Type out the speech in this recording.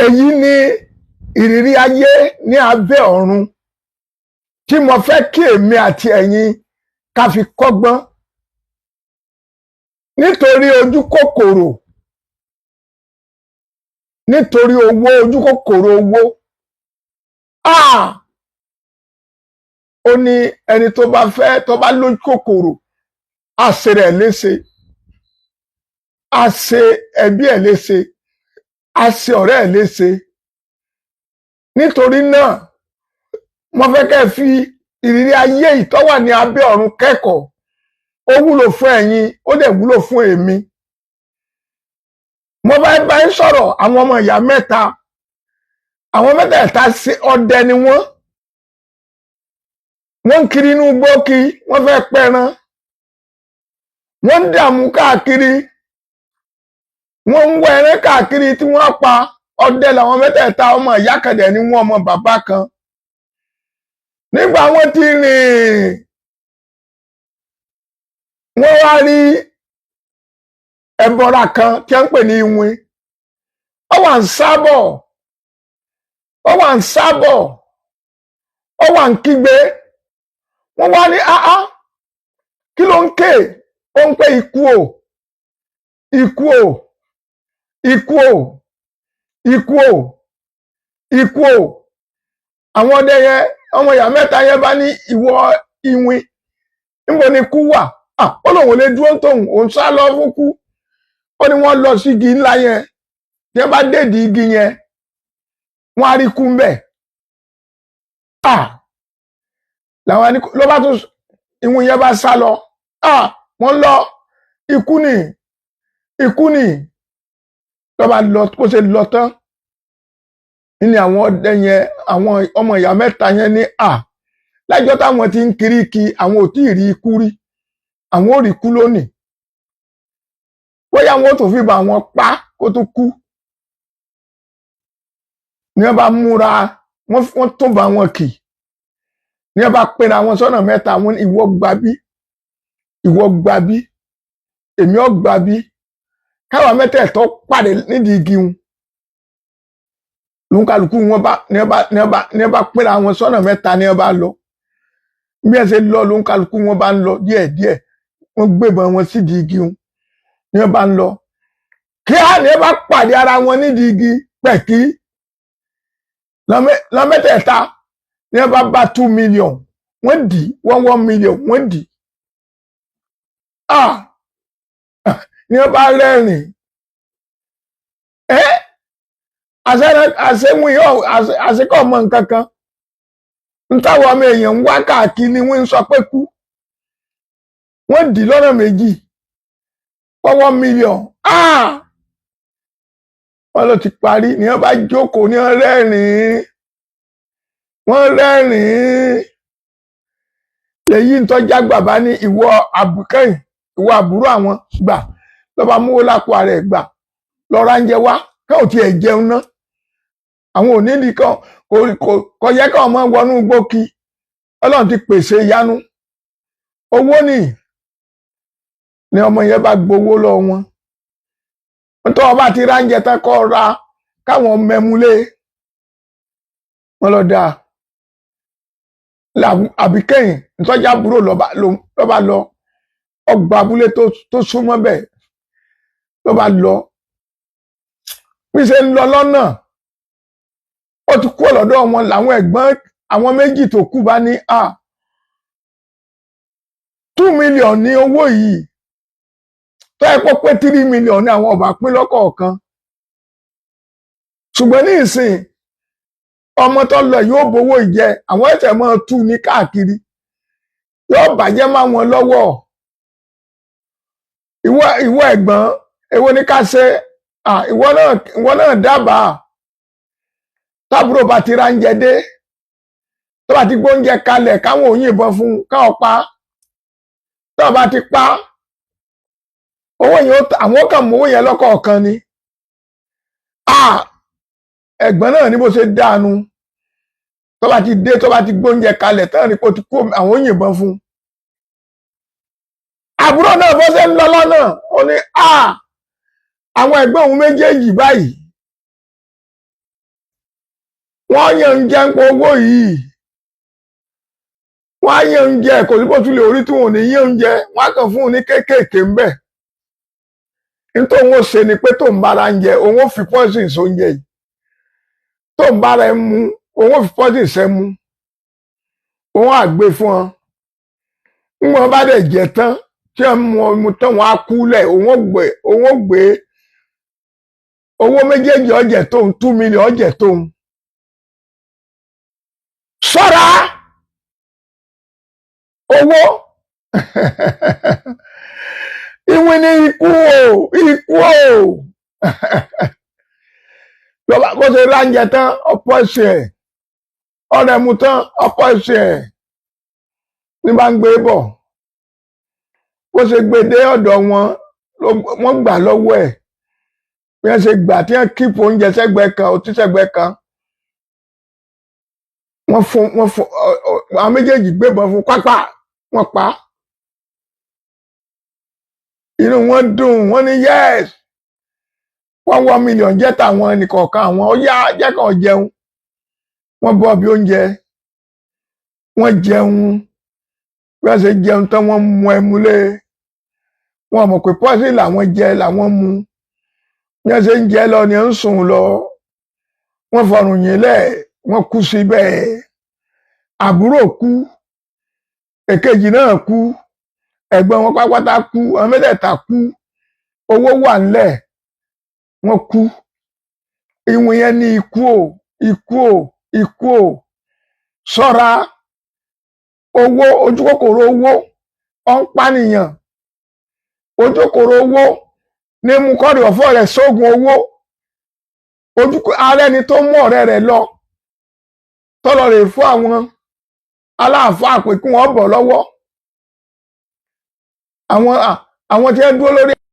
Èyí ni ìrírí ayé ní abẹ́ ọ̀run tí mo fẹ́ kí èmi àti ẹ̀yin ká fi kọ́gbọ́n. Nítorí ojú kòkòrò, nítorí owó, ojú kòkòrò owó. Ah! Ó ní ẹni tó bá fẹ́, tó bá lójú kòkòrò, á ṣe rẹ̀ léṣe, á ṣe ẹbí ẹ̀ léṣe, á ṣe ọ̀rẹ́ ẹ̀ léṣe. Nítorí náà, mo fẹ́ kẹ́ ẹ fi ìrírí ayé yìí tó wà ní abẹ́ ọ̀run kẹ́kọ̀ọ́. Ó wúlò fún ẹ̀yin, ó dẹ̀ wúlò fún èmi. Mo bá bá ń sọ̀rọ̀ àwọn ọmọ ìyá mẹ́ta. Àwọn mẹ́tẹ̀ẹ̀ta ṣe ọdẹ ni wọ́n. Wọ́n ń kiri inú igbó kí wọ́n fẹ́ pẹran. Wọ́n ń dààmú káàkiri, wọ́n ń wá ẹran káàkiri tí wọ́n pa. Ọdẹ làwọn mẹ́tẹ̀ẹ̀ta, ọmọ ìyá kan dẹ̀ ni wọ́n, ọmọ bàbá kan. Nígbà wọ́n ti rìn, wọ́n wá rí ẹbọra kan tí wọ́n ń pè ní iwin. Ó wà ń sábọ̀, ó wà ń sábọ̀, ó wà ń kígbe. Wọ́n wá ní, "Áá, kí ló ń ké?" Ó ń pè, "Ikú o, ikú o, ikú o, ikú o, ikú o." Àwọn ọdẹ yẹn, ọmọ ìyá mẹ́ta yẹn bá ní, "Ìwọ iwin, níbo ni ikú wà?" Ó lóun ò lè dúró tóun, òun sá lọ fún kú. Ó ní wọ́n lọ sí igi ńlá yẹn. Tí wọ́n bá dédìí igi yẹn, wọ́n á rí kú ńbẹ̀. Làwọn ẹni ló bá tún, iwin yẹn bá sá lọ. Wọ́n lọ, ikú ni, ikú ni. Ló bá lọ. Bó ṣe lọ tán ní àwọn ọdẹ yẹn, àwọn ọmọ ìyá mẹ́ta yẹn ní, à lájọ́ táwọn ti ń kiri kí àwọn ò tí ì rí ikú rí, àwọn ò rí ikú lónìí. Bóyá wọn ò tún fi bá wọn pa kó tó kú. Ní wọ́n bá múra, wọ́n tún bá wọn kì. Ní wọ́n bá pera wọn sọ́nà mẹ́ta, wọn, "Ìwọ gbà bí, ìwọ gbà bí, èmi ò gbà bí, káwa mẹ́tẹ̀ẹ̀tọ́ pàdé nídìí igi." Wọn lóńkàlùkù wọn bá ní wọ́n bá pera wọn sọ́nà mẹ́ta, ní wọ́n bá lọ. Bí ẹ ṣe lọ, lóńkàlùkù wọn bá ń lọ díẹ̀díẹ̀. Wọ́n gbébọn wọn sídìí igi wọn, ní wọ́n bá ń lọ. Kíá, ní wọ́n bá pàdé ara wọn nídìí igi pẹ̀kí lọ́mẹ́tẹ̀ẹ̀ta. Ní wọ́n bá bá 2 million, wọ́n dì 1 1 million, wọ́n dì. Ah, ní wọ́n bá rẹ́rìn. Ẹ́ àṣẹwìn yóò àṣekọ̀ mọ nǹkan kan ń táwọn ọmọ èèyàn ń wá káàkiri ni wọ́n ń sọ pé kú. Wọ́n dì lọ́nà méjì, 1 1 million. Ah, wọ́n ló ti parí. Ní wọ́n bá jókòó, ní wọ́n rẹ́rìn-ín, wọ́n rẹ́rìn-ín. Lèyí ń tọ́já gbà bá ní, "Ìwọ àbùkẹ́yìn, ìwọ àbúrò àwọn, gbà." Lọ́ba múwó lápò ara ẹ̀, "Gbà, lọ ra oúnjẹ wá, káwọn tiẹ̀ jẹun ná." Àwọn onídìí kan kò yẹ káwọn máa wọnú igbó kí Ọlọ́run ti pèsè ìyanu owó nì. Ni ọmọ yẹn bá gbowó lọ wọn. Nítorí wọn bá ti ra oúnjẹ tán, kọ́ ra káwọn mẹ́múlé wọn lọ dáa. Àbíkẹ́yìn ntọ́jà àbúrò lọ́ba lọ ọgbà abúlé tó súnmọ́ bẹ́ẹ̀ lọ́ba lọ. Bí ṣe ń lọ lọ́nà, ó ti kúrò lọ́dọ̀ wọn, làwọn ẹ̀gbọ́n àwọn méjì tó kù bá ní, à 2 million ní owó yìí, tó ẹ pọ́ pé 3 million ní àwọn ọba pín lọ́kọ̀ọ̀kan, ṣùgbọ́n ní ìsìn, ọmọ tó lọ yóò bówó ìjẹ, àwọn ẹ̀sẹ̀ máa tú ní káàkiri, yóò bàjẹ́ má wọn lọ́wọ́. Ìwọ ẹ̀gbọ́n, èwo ní ká ṣe? Ìwọ náà dábàá. Tábúrò bá ti ra oúnjẹ dé, tó bá ti gbóúnjẹ kalẹ̀, káwọn ò yìnbọn fún káwọn pa. Tó bá ti pa owó yẹn, àwọn kan mú owó yẹn lọ́kọ̀ọ̀kan ni. Ẹ̀gbọ́n náà ní bó ṣe dáanu, tó bá ti dé, tó bá ti gbóúnjẹ kalẹ̀ tán ní kó ti kó, àwọn ò yìnbọn fún. Àbúrò náà, bó ṣe ń lọ lọ́nà, ó ní àwọn ẹ̀gbọ́n òun méjèèjì báyìí. Wọ́n yàn ń jẹ́ ń pọ̀ owó yìí, wọ́n á yàn ń jẹ. Kò sí bó tilẹ̀ orí tí wọn ò ní yàn ń jẹ. Wọ́n á kàn fún un ní kéékèèké ń bẹ̀. Nítorí òun ó ṣe ni pé tóun bára ń jẹ, òun ó fi poison sóúnjẹ yìí. Tóun bára ẹ mu, òun ó fi poison sẹ́ mu. Òun á gbé fún ọ. Ń wọn bá dẹ̀ jẹ tán, tí wọ́n mu ọmú tán, wọ́n á kú lẹ̀. Òun ó gbé owó méjèèjì ọ̀jẹ̀ tóun, 2 million ọ̀jẹ̀ tóun. Ṣọ́ra owó. Ìwé ní ikú o, ikú o. Lọ́ba bó ṣe ráńjẹ tán, ọ̀pọ̀ ẹ̀sìn ẹ̀, ọ̀rẹ́ mu tán, ọ̀pọ̀ ẹ̀sìn ẹ̀ ní bá ń gbé bọ̀. Bó ṣe gbé dé ọ̀dọ̀ wọn, wọ́n gbà lọ́wọ́ ẹ̀. Bí wọ́n ṣe gbà tí wọ́n keep oúnjẹ sẹ́gbẹ̀ẹ́ kan, ọtí sẹ́gbẹ̀ẹ́ kan, wọ́n fún àwọn méjèèjì gbébọn fún pápá, wọ́n pa á. Inú wọn dùn, wọ́n ní yes, 1 1 million jẹ́ tàwọn ẹnìkọ̀ọ̀kan. Àwọn ó yá, jẹ́ kàn jẹun. Wọ́n bọ́ bí oúnjẹ, wọ́n jẹun. Bí wọ́n ṣe jẹun tán, wọ́n mu ẹmu lé. Wọ́n mọ̀ pé poison làwọn jẹ, làwọn mu. Bí wọ́n ṣe ń jẹ lọ ni ń sùn lọ, wọ́n fọrùn yín lẹ̀, wọ́n kú síbẹ̀. Àbúrò kú, èkejì náà kú, ẹ̀gbọ́n wọn pátápátá kú, àwọn mẹ́tẹ̀ẹ̀ta kú. Owó wà ńlẹ̀, wọ́n kú. Ìwọ̀n yẹn ní ikú o, ikú o, ikú o. Ṣọ́ra owó. Ojúkòkòrò owó ọ̀ ń pànìyàn. Ojúkòkòrò owó ní mú kọ́rì ọ̀fọ́ rẹ̀ sógun owó. Ojú ara ẹni tó mú ọ̀rẹ́ rẹ̀ lọ tọ́lọ rè fún àwọn aláàfáà pé kí wọ́n bọ̀ lọ́wọ́ àwọn tí wọ́n dúró lórí.